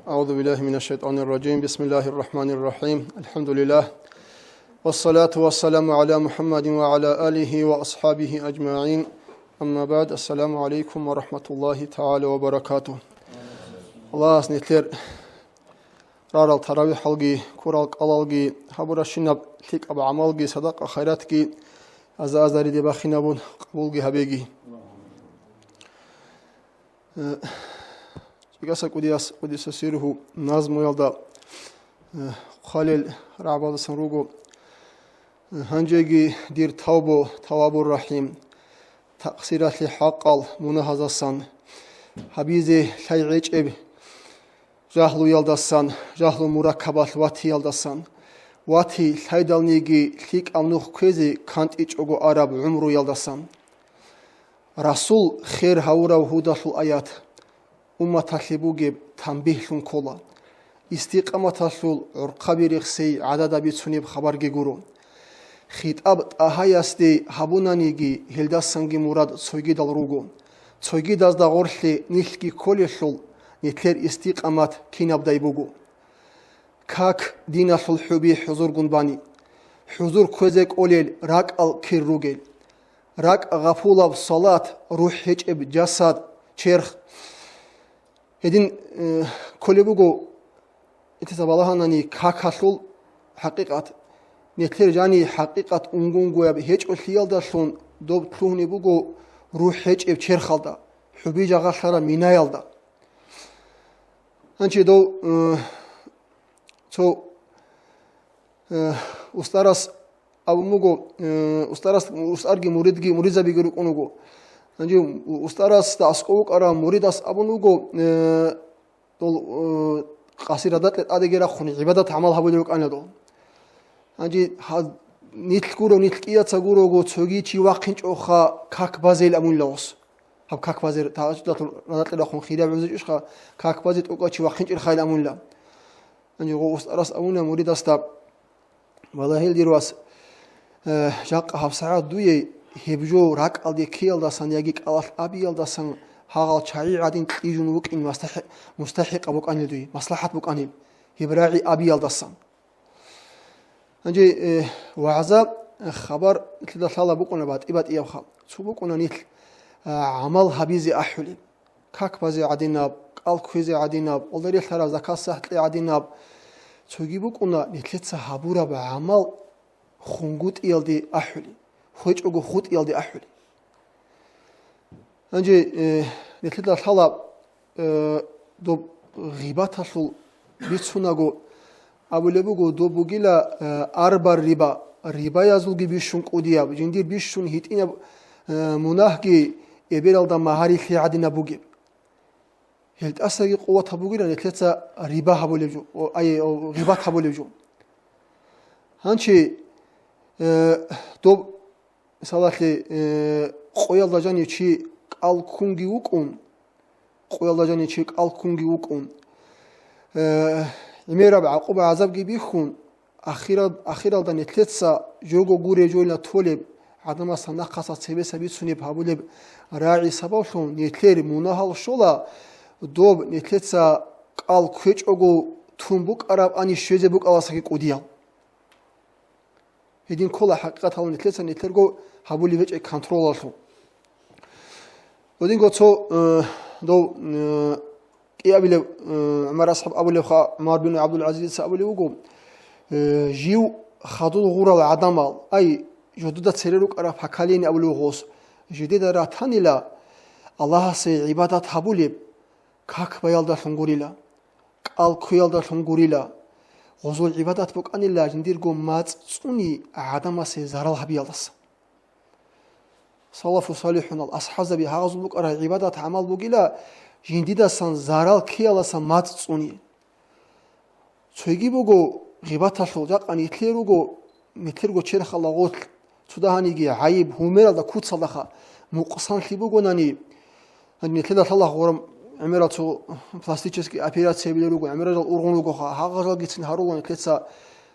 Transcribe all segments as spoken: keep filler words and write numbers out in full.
أعوذ بالله من الشيطان الرجيم. بسم الله الرحمن الرحيم. الحمد لله. والصلاة والسلام على محمد وعلى آله وأصحابه أجمعين. أما بعد. السلام عليكم ورحمة الله تعالى وبركاته. Аллагьас нилъер рарал таравихӀалги, ккурал кӀалалги, гьабурабщинаб лъикӀаб гӀамалги, садакъа-хайратги аза-азариде бахинабун къабулги гьабеги. Э, ЧӀикӀаса кӀудияс, кӀудиса сиргьу назмуялда, э, хъвалел рагӀабаздасан руго. Э, гьанжеги дир тавбу, тавабур рахӀим, такъсиралъе хӀакъал мунагьаздасан, гьабизе лъай гӀечӀеб жагьлуялдасан, жагьлу мураккабалъ ватиялдасан, вати лъайдалниги лъикӀаб нух кквезе кантӀичӀого араб гӀумруялдасан. Расул хер гьавурав гьудалъул аят, умматалъе бугеб танбигьлъун ккола. Истикъаматалъул гӀурхъаби рехсей гӀадада бицунеб хабарги гуро. ХитӀаб ТӀагьаясде гьабунаниги, гьелдасанги мурад цогидал руго. Цогидазда гъорлъе нилъги кколелъул, нилъер истикъамат кинабдай буго. Как диналъул хӀуби хӀузургун бани. ХӀузур кквезе кӀолел ракӀал кир ругел. РакӀ гъапулаб салат, рухӀ гьечӀеб жасад, черх. Гьедин, э, кколеб буго, итиса балагьанани какалъул хӀакъикъат. Нилъер жани хӀакъикъат унго-унгояб гьечӀолъиялдалъун доб лъугьунеб буго рухӀ гьечӀеб черхалда, хӀуби жагъалъараб минаялда. Гьанчи дов, э, цо, э, устарас абун буго, э, устарас, устарги муридги, муридзабиги рукӀун вуго. Гьанже у-, устарасда аскӀов вукӀарав муридас абун вуго, э, дол, э, къасирадакье тӀадеги рахъун гӀибадат-гӀамал гьабулел рукӀана дол. Гьанже гьа-, нилъ гуро, нилъ кӀияца гурого, цоги чи вахъинчӀоха как базейил амулла гъос. Гьаб как базе та-, радакье рахъун хираб гӀузичӀищха, как базе тӀокӀав чи вахъинчӀел хайил амулла. Гьанже гъо устарас абуна муридасда, Валлагь, дир вас, э, жакъа гьабсагӀат дуе гьеб жо ракӀалде ккеялдасан яги кӀалалъ абиялдасан гьагъал чагӀи гӀадин кьижун вукӀин мастахӀи-, мустахӀикъаб букӀанил дуе, маслахӀат букӀанил гьеб рагӀи абиялдасан. Гьанже, э, вагӀза, э, хабар нилъеда лъала букӀуна батӀи-батӀиябха. Цо букӀуна нилъ, э, гӀамал гьабизе ахӀулеб. Как базе гӀадинаб, кӀал кквезе гӀадинаб, гьелда релълъараб закат-сахӀ кье гӀадинаб. Цоги букӀуна нилъеца гьабураб гӀамал хунгутӀиялде ахӀули, хвечӀого хутӀиялде ахӀули. Гьанже, э, нилъеда лъала, э, доб гъибаталъул бицунаго абулеб буго, доб бугила, э, арбар риба, рибаязулги бищун кӀудияб, жиндир бищун гьитӀинаб, э, мунагьги эбелалда магьарилъи гӀадинаб бугеб. Гьел тӀасаги къуват гьабугила нилъеца риба гьабулеб жо, о, ай, о, гъибат гьабулеб жо. Гьанчи, э, доб, мисалалъе, э, къоялда жанив чи кӀал ккунги вукӀун, къоялда жанив чи кӀал ккунги вукӀун, э, гӀемераб гӀакъуба-гӀазабги бихьун, ахираб-, ахиралда нилъеца жого гуре-жойна толеб, гӀадамасда нахъаса цебеса бицунеб гьабулеб рагӀи сабаблъун нилъер мунагьал щола, доб нилъеца кӀал кквечӀого тун букӀарабани щвезе букӀаласаги кӀудиял. Гьедин ккола хӀакъикъаталда нилъеца нилъерго гьабулеб гьечӀеб контролалъул. Гьединго цо, э, дов, э, кӀиабилев, э, ГӀумар асхӀаб абулевха, ГӀумар бин ГӀабдул-ГӀазизица абулев вуго, э, жив хадур гъурал гӀадамал, ай, жодуда цере рукӀараб поколение абулев гъос, жидеда ратанила Аллагьасе гӀибадат гьабулеб, как баялдалъун гурила, кӀал кквеялдалъун гурила, гъозул гӀибадат букӀанила жиндирго мацӀ цӀуни гӀадамасе зарал гьабиялдаса. Салафу салихӀунал асхӀабзаби гьагъазул букӀарай гӀибадат-гӀамал бугила, жиндидасан зарал ккеялдаса мацӀ цӀуни. Цоги буго гъибаталъул, жакъа нилъер руго, нилъерго черхалда гъорлъ, цо дагьаниги гӀайиб, гьумералда, куцалдаха нукъсанлъи бугонани, гьаниб нилъеда лъала гъурам гӀемерал цо пластический операция билел руго, гӀемерал ургъун ругоха, гьагъажалгицин гьарула нилъеца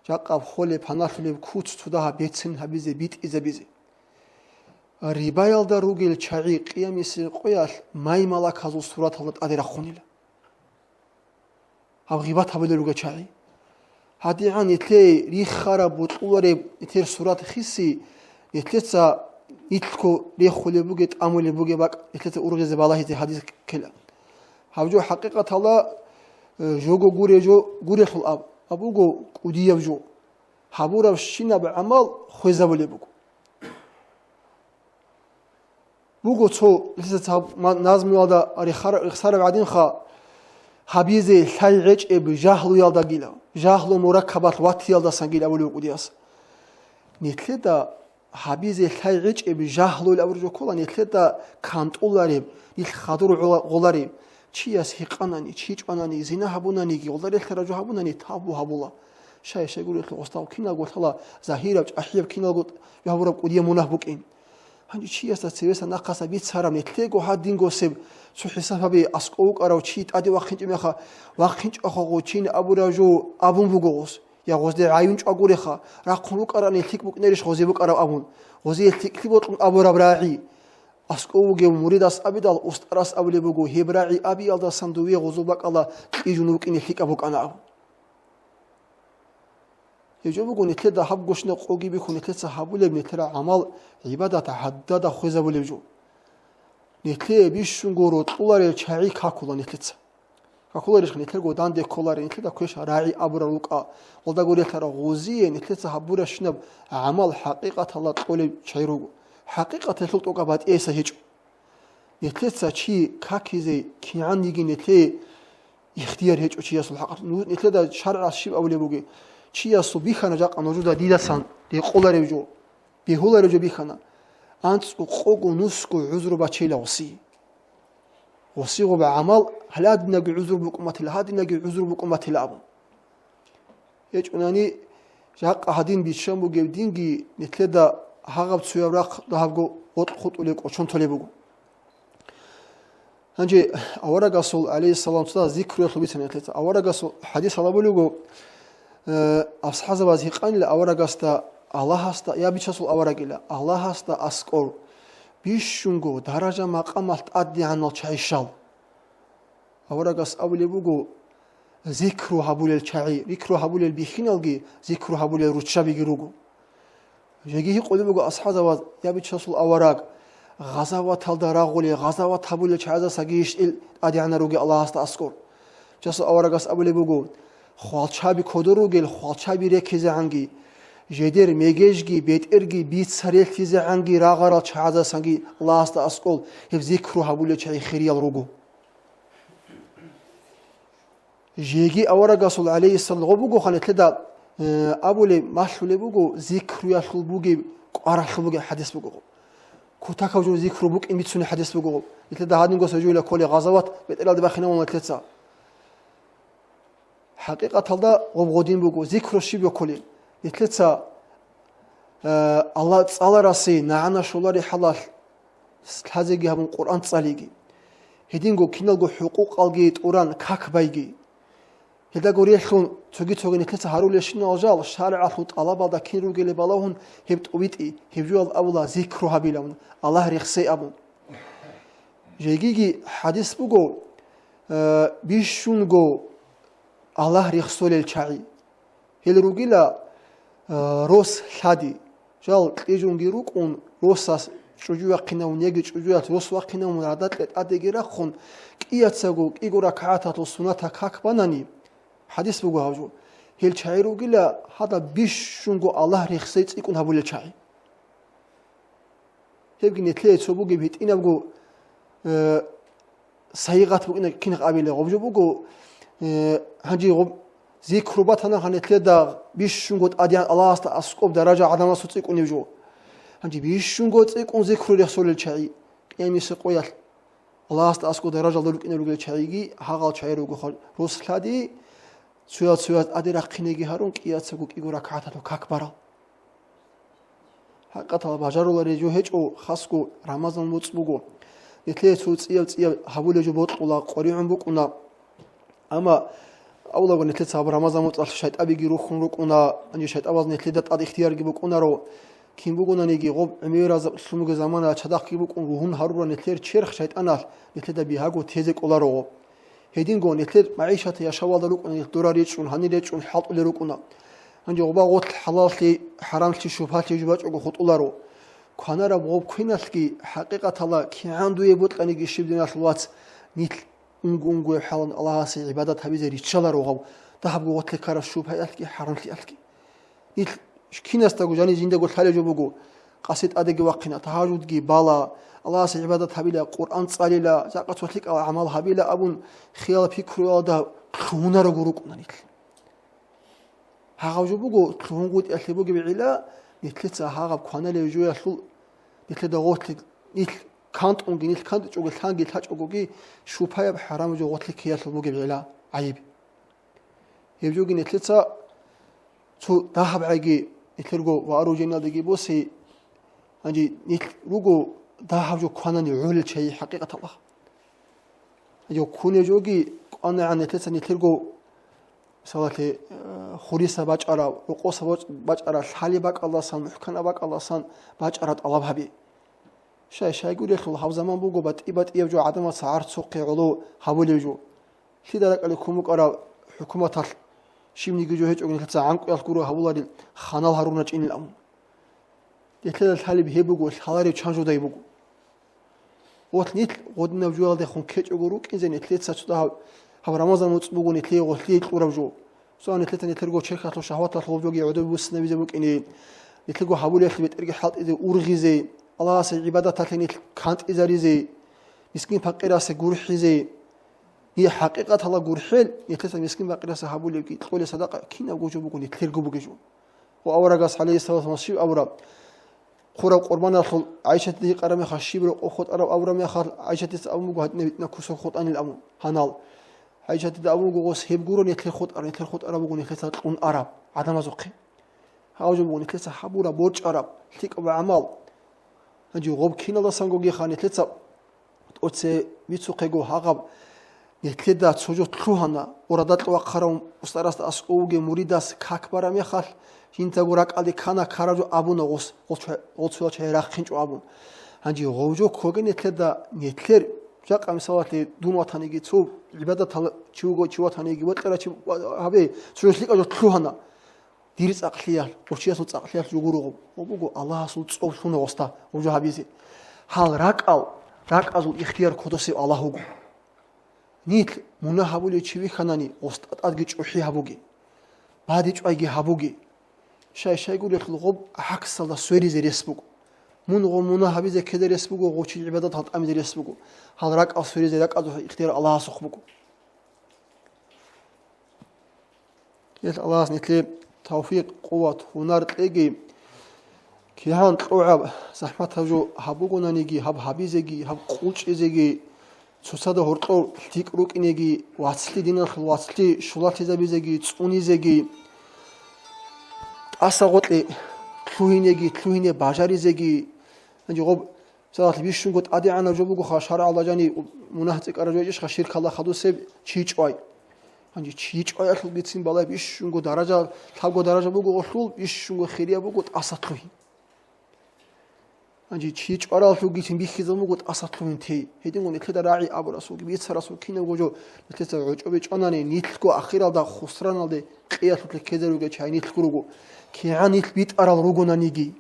жакъа холеб, паналъулеб куц цо дагьаб бецин гьабизе, битӀизабизе. Рибаялда ругел чагӀи къиямисе къоялъ май-малаказул сураталда тӀаде рахъунила. Гьаб гъибат гьабулел руго чагӀи. ГьадигӀан нилъее рихараб, бокьулареб нилъер сурат хиси, нилъеца нилъго рехулеб бугеб, тӀамулеб бугеб бакӀ нилъеца ургъизе балагьизе гьадиз ккела. Гьаб жо хӀакъикъаталда, э, жого гуре жо, гурелъул аб, аб буго кӀудияб жо. Гьабурабщинаб гӀамал хвезабулеб буго. Буго цо, гьесда цо ма-, назмуялда рехар-, рехсараб гӀадинха, гьабизе лъай гӀечӀеб жагьлуялдагила, жагьлу мураккабалъ ватиялдасангила абулеб кӀудияс. Нилъеда гьабизе лъай гӀечӀеб жагьлуял абураб жо ккола, нилъеда кантӀулареб, нилъ хадур гъола-, гъолареб. Чияс гьикъанани, чи чӀванани, зина гьабунаниги, гъолда релълъараб жо гьабунани, тавбу гьабула. Шай-шай гурелъул гъостав киналго лъала загьираб, чӀахӀияб киналго гьабураб кӀудияб мунагь букӀин. Гьанже чиясда цевеса нахъаса бицараб, нилъего гьадингосеб цо хӀисаб гьабе, аскӀов вукӀарав чи тӀаде вахъинчӀеб меха, вахъинчӀого гъочин абураб жо абун буго гъос. Я гъозде гӀайун чӀвагуреха, рахъун рукӀарани лъикӀ букӀнерищ гъозе букӀараб абун, гъозие лъикӀлъи бокьун абураб рагӀи. АскӀов вугев муридас абидал, устарас абулеб буго, гьеб рагӀи абиялдасан дове гъозул бакӀалда кьижун вукӀине лъикӀаб букӀана абун. Гьеб жо буго, нилъеда гьаб гощинаб къоги бихьун, нилъеца гьабулеб нилъера гӀамал, гӀибадат гӀадада хвезабулеб жо. Нилъее бищунго рокьуларел чагӀи какула нилъеца. Какуларищха, нилъерго данде кколарел, нилъеда квеш рагӀи абурал рукӀа, гъолдаго релълъарал гъозие нилъеца гьабуращинаб гӀамал хӀакъикъаталда кьолел чагӀи руго. ХӀакъикъат гьелъул тӀокӀаб батӀияса гьечӀо. Нилъеца чи какизе кигӀан йигин нилъее ихтияр гьечӀо чиясул хӀакъалъулъ. Ну, нилъеда шаргӀалъ щиб абулеб бугеб? Чиясул бихьана жакъа нужеда дидасан рекъоларев жо, бегьуларев жо бихьана. АнцӀукъого нусго гӀузру бачейила гъосие. Гъосие гъоб гӀамал гьадинаги гӀузру букӀун батила, гьадинаги гӀузру букӀун батила абун. ГьечӀунани, жакъа гьадин биччан бугеб динги нилъеда гьагъаб цояб рахъ дагьабго гъоркь хутӀулеб кӀочон толеб буго. Гьанже аварагасул, гӀалейхиссалам, цо зикруялъул бицана нилъеца. Аварагасул хадис гьабулего, э, асхӀазабаз гьикъанила аварагасда, Аллагьасда, я бичасул аварагила, Аллагьасда аскӀор бищунго даража-макъамалъ тӀадегӀанал чагӀи щал. Аварагас абулеб буго, зикру гьабулел чагӀи, зикру гьабулел бихьиналги, зикру гьабулел руччабиги руго. Жеги гьикъулеб буго асхӀазабаз, я бичасул авараг, гъазаваталда рагъулел, гъазават гьабулел чагӀазасаги иш ил тӀадегӀанал ругел Аллагьасда аскӀор. Часул аварагас абулеб буго, хвалчаби кодор ругел хвалчаби реккизегӀанги, жедер мегежги бетӀерги бица релълъизегӀанги рагъарал чагӀазасанги Аллагьасда аскӀол гьеб зикру гьабулел чагӀи хириял руго. Жеги аварагасул, гӀалейхиссалам, гъо бугоха нилъеда, э, абулеб, малъулеб буго, зикруялъул бугеб, кӀваралъул бугеб хадис буго. Кутакаб жо зикру букӀин бицунеб хадис буго. Нилъеда гьадинго сажугьила кколеб гъазават бетӀералде бахинавун нилъеца. ХӀакъикъаталда гъоб гъодин буго, зикру щиб кколеб? Нилъеца, э, Аллагь цӀаларасе нагӀана щолареб хӀалалъ, лъазеги гьабун Къуръан цӀалиги. Гьединго киналго хӀукъукъалги тӀуран как байги. Гьелдаго релълъун цоги-цоги нилъеца гьарулелщинал жал шаргӀалъул тӀалабалда кин ругелеб балагьун гьеб тӀубитӀи, гьеб жоялда абула зикру гьабилавун, Аллагь рехсей абун. Жегиги хадис буго, э, бищунго Аллагь рехсолел чагӀи. Гьел ругила, э, рос лъади. Жал кьижунги рукӀун, росас чӀужу вахъинавун яги чӀужуялъ рос вахъинавун гӀадакье тӀадеги рахъун, кӀияцаго кӀиго ракагӀаталъул суннатал как банани, хадис буго гьаб жо. Гьел чагӀи ругила гьадаб бищунго Аллагь рехсей цӀикӀкӀун гьабулел чагӀи. Гьебги нилъее цо бугеб гьитӀинабго, э, сайигъат букӀина кинаб абилеб гъоб жо буго, э, гьанже гъоб зикру батана гьанже нилъеда бищунго тӀадегӀан Аллагьасда аскӀоб даража гӀадамасул цӀикӀкӀунеб жо. Гьанже бищунго цӀикӀкӀун зикру рехсолел чагӀи, Къиямисе къоялъ Аллагьасда аскӀоб даражалда рукӀине ругел чагӀиги гьагъал чагӀи ругоха, рос лъади, цоял-цоял тӀаде рахъинеги гьарун, кӀияцаго кӀиго ракагӀаталъул как барал. ХӀакъатал бажаруларел жо гьечӀо, хасго Рамазан моцӀ буго. Нилъее цо цӀияв-цӀияв гьабулел жо бокьула, къваригӀун букӀуна. Амма авлаго нилъеца гьаб Рамазан моцӀалъ шайтӀабиги рухьун рукӀуна, гьанже шайтӀабаз нилъеда тӀад ихтиярги букӀунаро. Кин бугонаниги, гъоб гӀемераб лъун бугеб замана чадахъги букӀун ругьун гьарурал нилъер черх шайтӀаналъ нилъеда бигьаго тезе кӀоларо гъоб. Гьединго нилъер магӀишат яшавалда рукӀуна, нилъ дора речӀчӀун, гьанир речӀчӀун хӀалтӀулел рукӀуна. Гьанже гъоба гъорлъ хӀалаллъи, хӀарамлъи, шубгьалъи жубачӀого хутӀуларо. Кванараб гъоб квиналъги, хӀакъикъаталда кигӀан дуе бокьаниги щиб диналъул вац, нилъ унго-унгояб хӀалан Аллагьасе гӀибадат гьабизе риччаларо гъав, дагьабго гъорлъе ккараб шубгьаялъги, хӀарамлъиялъги. Нилъ кинасдаго жанив жиндаго лъалеб жо буго, къаси тӀадеги вахъина, тагьажудги бала, Аллагьасе гӀибадат гьабила, Къуръан цӀалила, жакъа цо лъикӀал гӀамал гьабила абун, хиял пикруялда лъугьунарого рукӀуна нилъ. Гьагъав жо буго, лъугьунгутӀиялъе бугеб гӀилла, нилъеца гьагъаб кваналев жоялъул нилъеда гъорлъе, нилъ кантӀунги, нилъ кантӀичӀого лъанги лъачӀогоги, шубгьаяб хӀарам жо гъорлъе ккеялъул бугеб гӀилла, гӀайиб. Гьеб жоги нилъеца цо дагьаб гӀайги нилъерго вооружениялдеги босе, гьанже нилъ руго дагьаб жо кванани гӀолел чагӀи хӀакъикъаталда. Гьанже ккунеб жоги кӀванагӀан нилъеца нилъерго, мисалалъе, э, хуриса бачӀараб, рокъоса бач-, бачӀараб, лъалеб бакӀалдасан, мухӀканаб бакӀалдасан бачӀараб тӀалаб гьаби. Щай-щайгурелъул гьаб заман буго батӀи-батӀияб жо гӀадамаца гӀарцухъе гӀоло гьабулев жо. Лъида ракӀалде ккун букӀараб хӀукуматалъ щибниги жо гьечӀого нилъеца гӀанкӀуялъ гуро гьабуларел ханал гьарун рачӀинилан. Нилъеда лъалеб гьеб буго, лъаларев чан жодай буго. Гъолъ нилъ гъодинаб жоялдехун ккечӀого рукӀинзе нилъеца цо дагьаб, гьаб Рамазан муцӀ буго нилъее гъолъие кьураб жо. Цо нилъеца нилъерго черхалъул шагьваталъ гъоб жоги гӀодобе буссинабизе букӀине, нилъего гьабулелъ бетӀерги хӀалтӀизе ургъизе, Аллагьасе гӀибадаталъе нилъ кантӀизаризе, мискин-пакъирасе гурхӀизе. Гьеб хӀакъикъаталда гурхӀел, нилъеца мискин-пакъирасе гьабулебги, кьолеб садакъа кинабго жо буго нилъерго бугеб жо. Ва аварагас, гӀалайгьиссалату вассалам, щиб абураб? Хъураб къурбаналъул ГӀайшатида гьикъараб мехалъ, щиб рокъоб хутӀараб абураб мехалъ, ГӀайшатица абун буго, гьадинаб битӀна кусок хутӀанилан абун. Гьанал ГӀайшатида абун буго, гъос гьеб гуро нилъер хутӀараб, нилъер хутӀараб буго нилъеца кьун араб гӀадамазухъе. Гьав жо буго нилъеца гьабураб борчӀараб лъикӀаб гӀамал. Гьанже гъоб киналдасангогиха нилъеца тӀоцебе бицухъего гьагъаб, нилъеда цо жо лъугьана, орадалъ вахъарав устарасда аскӀов вугев муридас как бараб мехалъ, жиндаго ракӀалде ккана ккараб жо абуна гъос, гъол чва-, гъол цоял чагӀи рахъинчӀо абун. Гьанже гъов жо ккоге нилъеда, нилъер, жакъа мисалалъе, дун ватаниги, цо гӀибадатал чи вуго, чи ватаниги, вокьарав чи ва-, гьабе, цо жо лъикӀаб жо лъугьана. Дир цӀакълъиялъ, гъов чиясул цӀакълъиялъ жо гуро гъоб. Гъоб буго Аллагьасул цӀоб лъуна гъосда гъоб жо гьабизе. Гьал ракӀал, ракӀазул ихтияр кодосев Аллагь вуго. Нилъ мунагь гьабулев чи вихьанани, гъосда тӀадги чӀухӀи гьабуге, бадибчӀвайги гьабуге. Щай-щайгурелъул гъоб гӀаксалда сверизе рес буго. Мун гъов мунагь гьабизе ккезе рес буго, гъов чи гӀибадаталда тӀамизе рес буго. Гьал ракӀал сверизе ракӀазул ихтияр Аллагьасухъ буго. Гьел Аллагьас нилъее тавфикъ, къуват, гьунар кьеги, кигӀан кьогӀаб захӀматаб жо гьаб бугонаниги, гьаб гьабизеги, гьаб къулчӀизеги, цоцазда гьоркьор лъикӀ рукӀинеги, вацлъи, диналъул вацлъи щулалъизабизеги, цӀунизеги, тӀаса гъоркье лъугьинеги, лъугьине бажаризеги. Гьанже гъоб Мисалалъе, бищунго тӀадегӀанаб жо бугоха шаргӀалда жаниб мунагь цӀикӀкӀараб жо гьечӀищха, ширкалда хадусеб чи чӀвай. Гьанже чи чӀваялъулгицин балай бищунго даража, лъабго даража буго гъолъул, бищунго хирияб буго тӀаса лъугьин. Гьанже чи чӀваралъулгицин бихьизабун буго тӀаса лъугьин тей. Гьединго нилъеда рагӀи абурасулги, бицарасул кинабго жо нилъеца гӀочӀобе чӀванани, нилъго ахиралда хусраналде къиялъулъе ккезе ругел чагӀи нилъго руго. КигӀан нилъ битӀарал ругонаниги.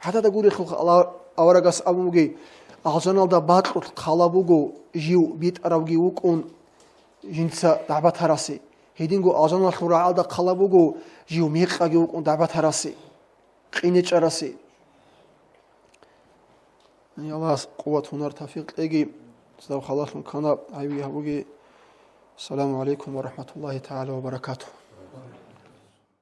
Гьадинаб гурелъулха, Аллагь аварагас абун бугей: «Алжаналда бакьулъ хъала буго жив битӀаравги вукӀун жинца дагӀбатарасе. Гьединго алжаналъул рагӀалда хъала буго жив мекъаги вукӀун дагӀбатарасе, къинечӀарасе». Аллагьас къуват, гьунар, тавфикъ кьеги. Цадахъ халалъун ккана, гьайвиги гьабуге. Ассаламу гӀалайкум ва рахӀматуллагьи тагӀала ва баракатугь.